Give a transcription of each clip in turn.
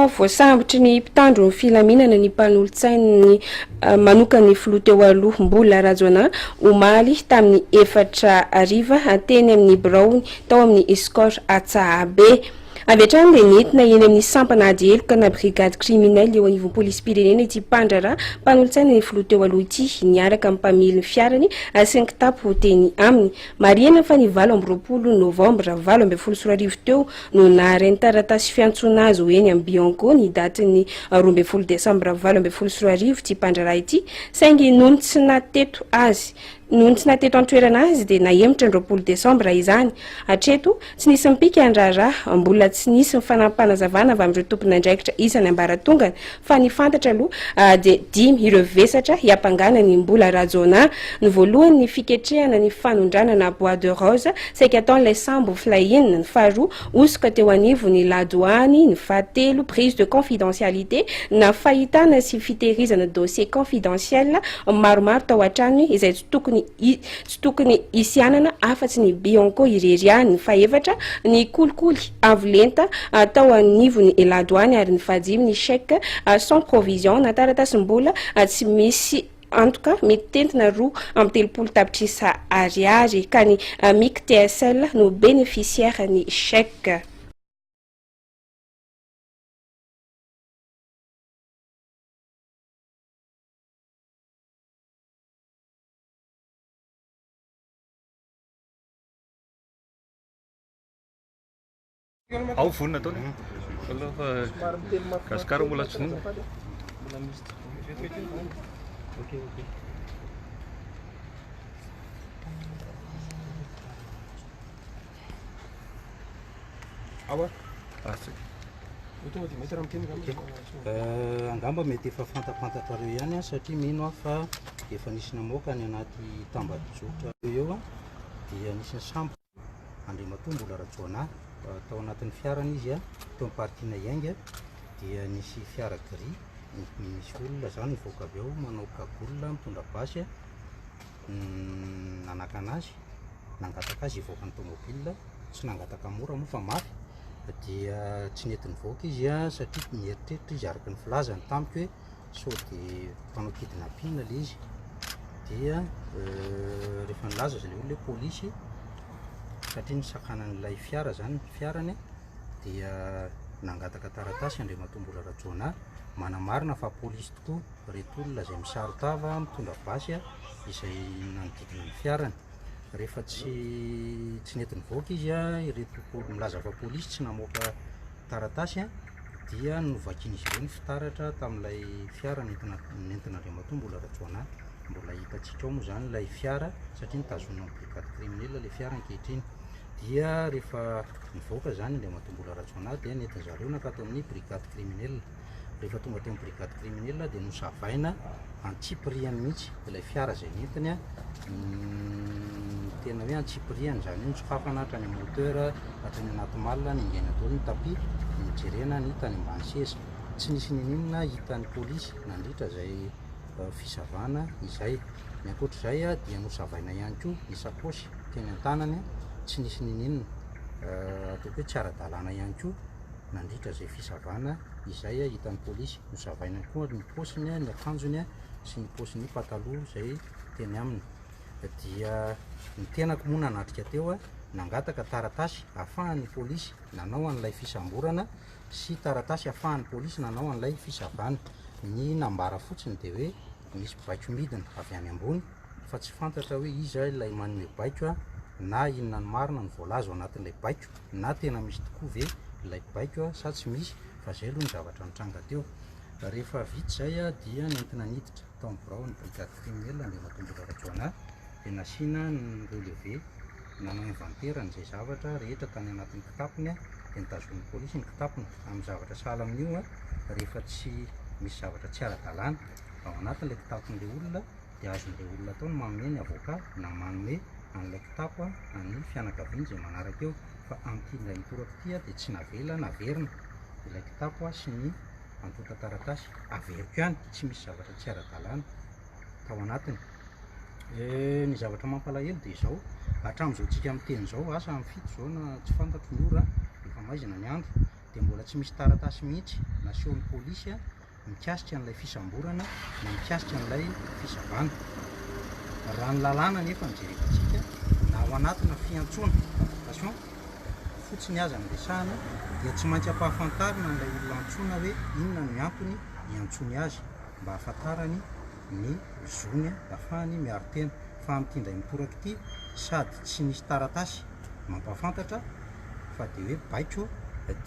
Voasambotry ny mpitandro ny filaminana ny mpanolotsain'ny manokan'ny filoha teo aloha Mbola Rajoanah omaly tamin'ny 4 hariva teny amin'ny biraony tao amin'ny Score Antsahabe. Avy hatrany dia nentina eny amin'ny sampana ady heloka na brigade criminelle eo anivon'ny polisim-pirenena ity mpandraharaha mpanolotsaina ny filoha teo aloha ity niaraka amin'ny mpamily ny fiarany sy ny kitapo teny aminy. Marihina fa ny 28 novambra 2018 teo no naharay ny taratasy fiantsoana azy ho eny amin'ny Bianco ny datin'ny 12 desambra 2018 ity mpandraharaha ity saingy nony tsy naha-teto azy Nony tsy naha teto an-toerana azy dia nahemotra ny 20 desambra izany. Hatreto, tsy nisy nipika ny raharaha, mbola tsy nisy ny fanampim-panazavana avy amin'ireo tompon'andraikitra isan'ambaratongany fa ny fantatra aloha dia dimy ireo vesatra hiampangana an'i Mbola Rajaonah. Ny voalohany ny fiketrehana ny fanondranana bois de rose saika ataon'ilay sambo Fly-In, ny faharoa hosoka teo anivon'ny ladoany, ny fahatelo prise de confidentialité na fahitana sy fitehirizana dossier confidentiel maromaro tao an-tranony izay tsy tokony tsy tokony hisy hanana afa-tsy ny Bianco irery ihany, ny fahefatra ny kolikoly avo lenta tao anivon'ny ladoany ary ny fahadimy ny chèque sans provision na taratasim-bola tsy misy antoka mitentina 32 tapitrisa ariary ka ny Mic TSL no bénéficiaire ny chèque. Ao vonona ataony. Aloha fa Gasikara mbola tsy vonona. Angamba mety efa fantapantatrareo ihany an, satria mino aho fa efa nisy namoaka any anaty tambajotra eo dia nisy nisambotra Andriamatoa Mbola Rajaonah tao anatin'ny fiarany izy teo amin'ny parking Iainga dia nisy fiara gris misy olona izany nivoaka avy ao manao cagoule mitondra basy nanakana azy nangataka azy hivoaka ny tomobile tsy nangataka mora moa fa mafy dia tsy nety nivoaka izy satria nieritreritra izy araka ny filazany tamiko hoe sao dia mpanao kidnapping ilay izy dia rehefa nilaza azy ilay olona hoe polisy satria nisakanan'ilay fiara zany ny fiarany dia nangataka taratasy Andriamatoa Mbola Rajaonah manamarina fa polisy tokoa ireto olona izay misaron-tava mitondra basy izay nanodidina ny fiarany. Rehefa tsy tsy nety nivoaka izy ireto milaza fa polisy tsy namoaka taratasy dia novakian'izy ireo ny fitaratra tamin'ilay fiara nentina nentin'Andriamatoa Mbola Rajaonah. Mbola hitantsika ao moa izany ilay fiara satria notazonina amin'ny brigade criminelle ilay fiara ankehitriny. Dia rehefa nivoaka izany Andriamatoa Mbola Rajaonah dia nentin-dry zareo nankato amin'ny brigade criminelle. Rehefa tonga teo amin'ny brigade criminelle dia nosavaina antsipiriany mihitsy ilay fiara izay nentiny, tena hoe antsipiriany izany hoe nosokafana hatrany amin'ny moteur, hatrany anaty malle, ningaina daholo ny tapis, nojerena ny tany ambany seza. Tsy nisy n'inon'inona hitan'ny polisy nandritra izay fisavana izay. Ny ankoatr'izay dia nosavaina ihany koa ny sakaosy teny an-tanany, tsy nisy n'inon'inona, ataoko hoe tsy ara-dalàna ihany koa nandritra izay fisavana izay hitan'ny polisy. Nosavaina koa ny paosiny, ny akanjony sy ny paosin'ny pataloha izay teny aminy. Dia ny tenako moa nanatrika teo, nangataka taratasy ahafahan'ny polisy nanao an'ilay fisamborana sy taratasy ahafahan'ny polisy nanao an'ilay fisavana. Ny nambara fotsiny dia hoe misy baiko midina avy any ambony fa tsy fantatra hoe iza ilay manome baiko na inona ny marina no voalaza ao anatin'ilay baiko na tena misy tokoa ve ilay baiko sa tsy misy fa zay aloha ny zavatra nitranga teo. Rehefa vita izay dia nentina niditra tao amin'ny biraon'ny brigade criminelle Andriamatoa Mbola Rajaonah dia nasiana ny relevé nanao inventaire an'izay zavatra rehetra tany anatin'ny kitapony dia notazonin'ny polisy ny kitapony amin'ny zavatra sahala amin'io rehefa tsy misy zavatra tsy ara-dalàna ao anatin'ilay kitapon'ilay olona dia azon'ilay olona atao ny manome ny avocat na manome an'ilay kitapo an'ny fianakaviany izay manaraka eo fa amin'ity indray mitoraka ity dia tsy navela naverina ilay kitapo sy ny antontan-taratasy averiko ihany tsy misy zavatra tsy ara-dalàna tao anatiny. Ny zavatra mampalahelo dia izao, hatramin'izao tsika miteny izao, asa amin'ny 7 izao na tsy fantatro ny ora, efa maizina ny andro, dia mbola tsy misy taratasy mihitsy na. nasehon'ny polisy mikasika an'ilay fisamborana na mikasika an'ilay fisavana. Raha ny lalàna anefa no jerevantsika, na ao anatina fiantsoana, convocation, fotsiny aza no resahana dia tsy maintsy ampahafantarina an'ilay olona antsoina hoe inona no antony iantsoany azy mba hahafantarany ny zony ahafahany miaro tena. Fa amin'ity indray mitoraka ity sady tsy nisy taratasy mampahafantatra fa dia hoe baiko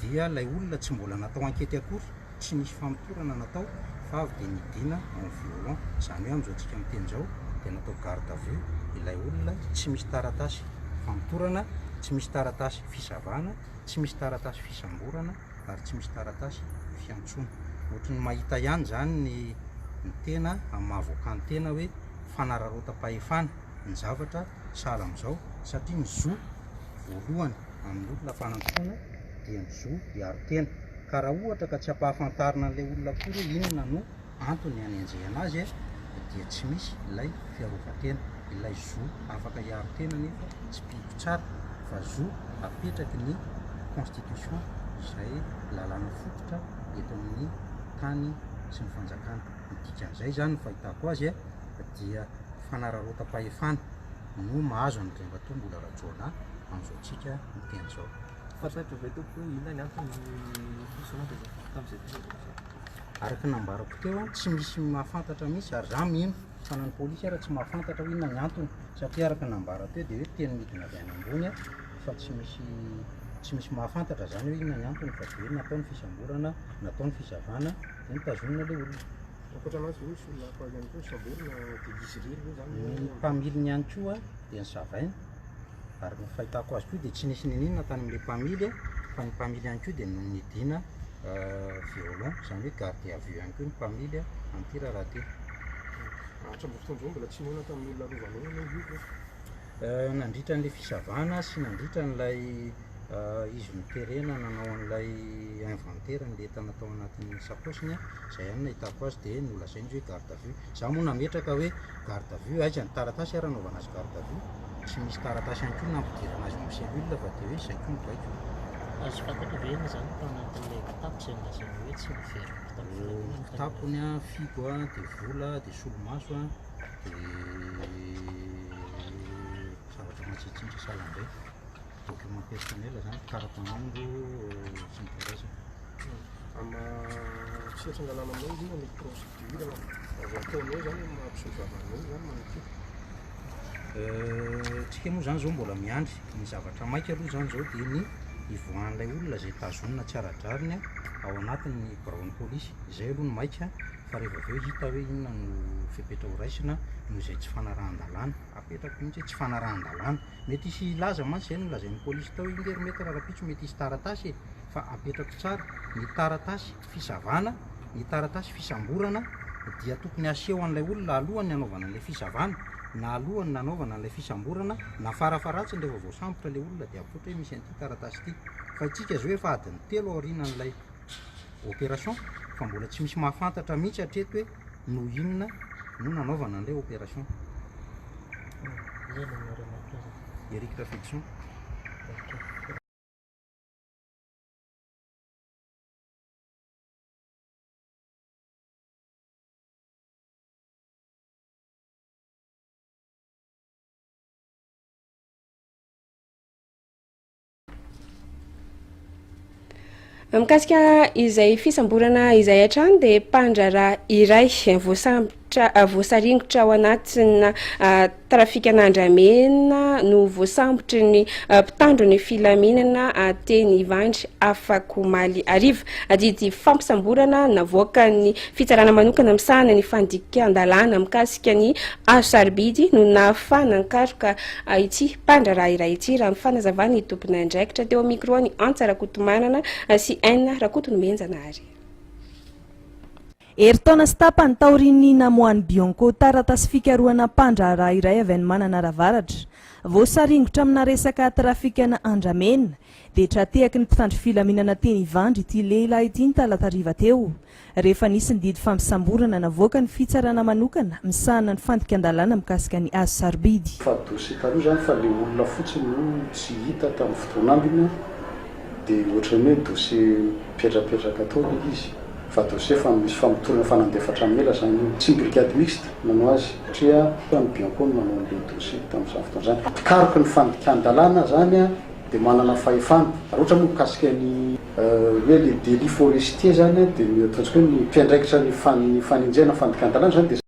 dia ilay olona tsy mbola natao ankety akory, tsy nisy famotorana natao fa avy dia nidina en violon. Izany hoe amin'izao tsika miteny izao dia natao garde à vue ilay olona tsy misy taratasy famotorana, tsy misy taratasy fisavana, tsy misy taratasy fisamborana ary tsy misy taratasy fiantsoana. Ohatry ny mahita ihany izany ny ny tena amin'ny maha avocat ny tena hoe fanararaotam-pahefana ny zavatra sahala amin'izao satria ny zo voalohany amin'ny olona mpanantsoina dia ny zo hiaro tena. Ka raha ohatra ka tsy ampahafantarina an'ilay olona akory hoe inona no antony hanenjehana azy dia tsy misy ilay fiarovan-tena. Ilay zo afaka hiaro tena anefa tsy mpihiko tsara fa zo apetraky ny constitution izay lalàna fototra eto amin'ny tany sy ny fanjakana. Ny dikan'izay izany ny fahitako azy dia fanararaotam-pahefana no mahazo an'i Andriamatoa Mbola Rajaonah amin'izao tsika miteny izao. Fantatrao ve tompoko hoe inona ny antony nisosoana tamin'izay fotoana izay? Araka ny nambarako teo, tsy misy mahafantatra mihitsy ary za mino fa na ny polisy ara tsy mahafantatra hoe inona ny antony satria araka ny nambara teo dia hoe teny midina avy any ambony fa tsy misy tsy misy mahafantatra zany hoe inona ny antony fa dia hoe natao ny fisamborana, natao ny fisavana dia notazonina ilay olona. Ankoatra anazy ve misy olona hafa ihany koa nosamborina dia izy irery ve zany Ny mpamiliny ihany koa dia nosavaina. Ary ny fahitako azy koa dia tsy nisy niniana tany amin'ilay mpamily fa ny mpamily ihany koa dia nidina violon, izany hoe garde à vue ihany koa ny mpamily amin'ity raharaha ity. Hatramin'izao fotoana izao mbola tsy nihaona tamin'ny olona arovanao ianao io ve? Nandritra an'ilay fisavana sy nandritra an'ilay izy noterena nanao an'ilay inventaire an'ilay entana tao anatin'ny sakaosiny, izay ihany no nahitako azy dia nolazainy izy hoe garde à vue. Izaho moa nametraka hoe Garde à vue, aiza ny taratasy ary anaovana azy garde à vue? Tsy misy taratasy ihany koa nampidirana azy ao amin'ny cellule fa dia hoe izay koa no baiko. Azo fantatra ve inona izany tao anatin'ilay kitapo izay nolazainao hoe tsy noverina mpitandro filaminana ny Kitapony an, figo an, dia vola, dia solomaso an, dia zavatra matsitsintra sahala amin'izay. Document personnel izany, kara-panondro sy ny karazany. Amin'ny maha mpisehatra ny lalàna aminao, inona no procédure azo ataonao izany amin'ny maha mpisolovava anao izany manao Tsika moa izany izao mbola miandry, ny zavatra maika aloha izany izao dia ny hivoahan'ilay olona izay tazonina tsy ara-drariny ao anatin'ny biraon'ny polisy, izay aloha no maika fa rehefa avy eo hita hoe inona no fepetra ho raisina noho izay tsy fanarahan-dalàna, apetrako mihitsy hoe tsy fanarahan-dalàna, mety hisy hilaza mantsy izay no nolazain'ny polisy tao hoe inge ry maître rahampitso mety hisy taratasy e! fa apetrako tsara, ny taratasy fisavana, ny taratasy fisamborana dia tokony aseho an'ilay olona alohan'ny hanaovana an'ilay fisavana na alohan'ny nanaovana an'ilay fisamborana na farafaharatsiny rehefa voasambotra ilay olona dia apoitra hoe misy an'ity taratasy ity fa isika izao efa adiny telo aorianan'ilay opération fa mbola tsy misy mahafantatra mihitsy hatreto hoe noho inona no nanaovana an'ilay opération. Eric Rafidison. Mikasika izay fisamborana izay hatrany dia mpandraharaha iray voasambotra voasaringotra ao anatina trafikana andramena no voasambotry ny mpitandro ny filaminana teny Ivandry afak'omaly hariva. Adidy fampisamborana navoakan'ny fitsarana manokana misahana ny fandikan-dalàna mikasika ny hazo sarobidy no nahafahana nikaroka ity mpandraharaha iray ity, raha ny fanazavan'ny tompon'andraikitra teo amin'ny micro-n'i Antsa Rakotomanana sy Aina Rakotonomenjanahary. Herintaona sy tapany taorian'ny namoahan'ny Bianco taratasy fikarohana mpandraharaha iray avy any Mananara Avaratra, voasaringotra amina resaka trafikana andramena, dia tra-tehaky ny mpitandro filaminana teny Ivandry ity lehilahy ity ny talata hariva teo, rehefa nisy ny didy fampisamborana navoakan'ny fitsarana manokana misahana ny fandikan-dalàna mikasika ny hazo sarobidy. Fa dossier taloha zany fa le olona fotsiny no tsy hita tamin'ny fotoan'androny dia ohatran'ny hoe dossier mipetrapetraka tao le izy. Fa dossier efa misy famotorana efa nandefa hatramin'ny ela zany io. Tsy ny brigade mixte nanao azy satria ny Bianco no nanao an'ilay dossier tamin'izany fotoana izany. Mpikaroka ny fandikan-dalàna zany dia manana fahefana. Raha ohatra moa mikasika ny hoe le délit forestier zany dia ny ataontsika hoe ny mpiandraikitra ny fanenjehana fandikan-dalàna zany dia.